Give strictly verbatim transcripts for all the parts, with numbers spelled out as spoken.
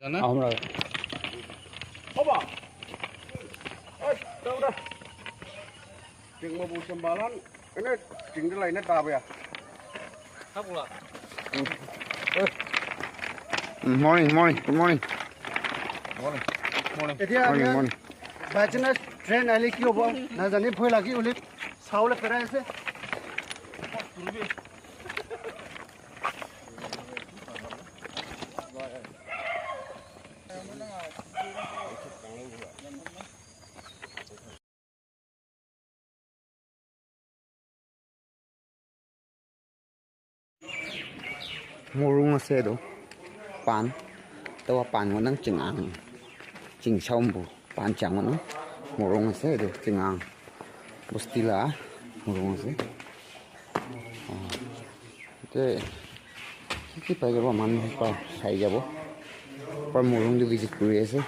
Jana? Ahom rao. Hoba. Oi, tau da. Jing ma bu sembalan. Ini jing de lai na ta ba ya. Thap la. Morning, morning, good morning. Morning. Morning. Morning, morning. By chance train aile ki hobo? Na jani, phoi la ki uli. Sao le pera ase. Murung ase etu. Pan. Tawa pan ngon nang ching ang. Ching saum bu. Pan chang ngon nang. Murung ase etu. Ching ang. Bosti la. Murung ase. Ah. Te. Ki pai jabo manu pa sai jabo. Par murung tu visit kuri ase.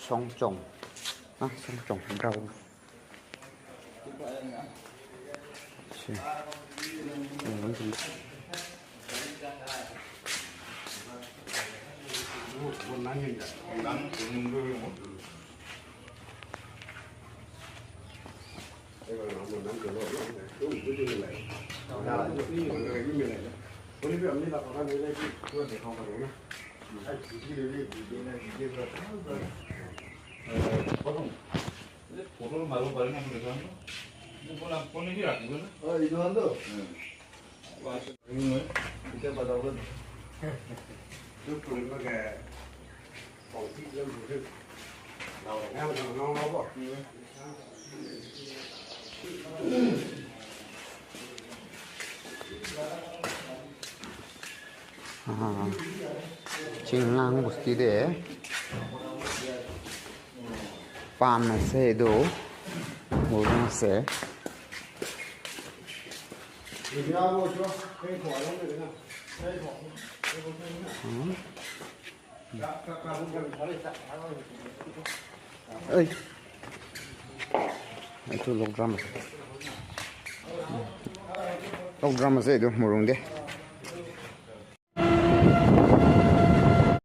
Songchong. Ah, songchong, brown. Ah, Chingang bosti de. Pan ase etu. Murung ase. Hmm. Oi. Etu log drum ase. Log drum ase etu murung de.